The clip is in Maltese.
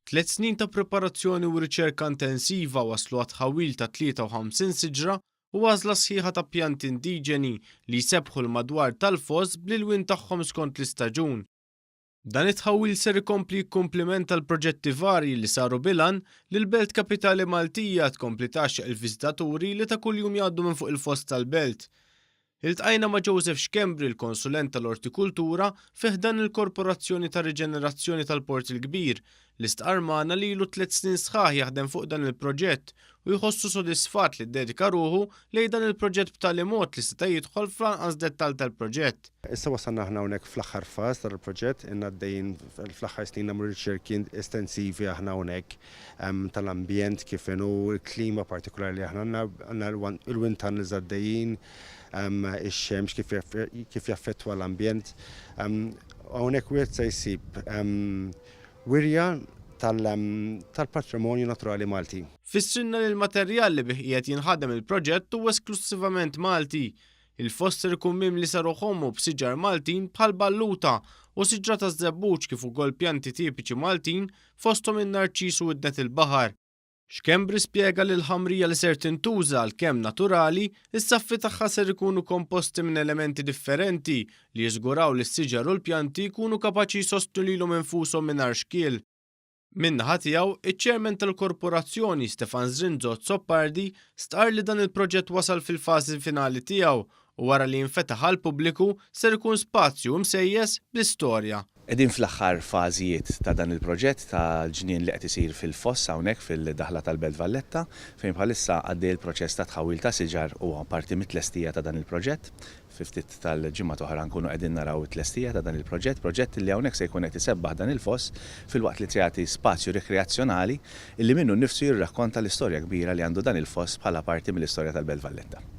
Tliet snin ta' preparazzjoni u riċerka intensiva wasslu għat-tħawwil ta' 53 siġra u għażla sħiħa ta' pjanti indiġeni li jsebbħu l-madwar tal-foss bl-ilwien tagħhom skont l-istaġun. Dan it-tħawwil ser ikompli jikkumplimenta l-proġetti varji li saru bil-għan li l-belt kapitali Maltija tkompli tgħaxxaq il-viżitaturi li ta' kuljum jgħaddu minn fuq il-foss tal-belt. Iltqajna ma' Joseph Schembri, l-konsulent tal-ortikultura fi ħdan il-Korporazzjoni ta' Riġenerazzjoni tal-Port il-Kbir, li stqarr magħna li ilu tliet snin sħaħ jaħdem fuq dan il-proġett u jħossu sodisfatt li ddedika ruħu lejn dan il-proġett b'tali mod li seta' jidħol fl-anqas dettall tal-proġett. Issa wasalna aħna hawnhekk fl-aħħar faż tal-proġett, ilna għaddejjin fl-aħħar snin nagħmlu riċerki estensivi aħna hawnhekk tal-ambjent kif inhu, il-klima partikolari li aħna għandna, għandna il-wind tunnels għaddejjin, ix-xemx kif jaffettwa l-ambjent. Hawnhekk wieħed se jsib wirja tal-patrimonju naturali Malti. Fissrilna li l-materjal li bih qiegħed jinħadem il-proġett huwa esklussivament Malti. Il-fost ser ikun mimli sa ruħ ommu b'siġar Maltin bħal balluta u siġra taż-żebbuġ kif ukoll pjanti tipiċi Maltin fosthom in-narċis u widnet il-baħar. Schembri spjega li l-ħamrija li ser tintuża għalkemm naturali, is-saffi tagħha ser ikunu komposti minn elementi differenti li jiżguraw li s-siġar u l-pjanti jkunu kapaċi jsostnu lilhom infushom mingħajr xkiel. Min-naħa tiegħu, iċ-Chairman tal-Korporazzjoni, Stefan Zrinzo Azzopardi, stqarr li dan il-proġett wasal fil-fażi finali tiegħu u wara li jinfetaħ għall-pubbliku ser ikun spazju imsejjes bl-istorja. Qegħdin fl-aħħar fażijiet ta' dan il-proġett tal-ġnien li qed isir fil-foss hawnhekk fil-daħla tal-Belt Valletta, fejn bħalissa għaddej il-proċess ta' tħawwil ta' siġar huwa parti mit-tlestija ta' dan il-proġett. Fi ftit tal-ġimgħat oħra nkunu qegħdin naraw it-tlestija ta' dan il-proġett, proġett li hawnhekk se jkun qed isebbaħ dan il-foss filwaqt li se jagħti spazju rikreazzjonali li minnu nnifsu jirrakkonta l-istorja kbira li għandu dan il-foss bħala parti mill-istorja tal-Belt Valletta.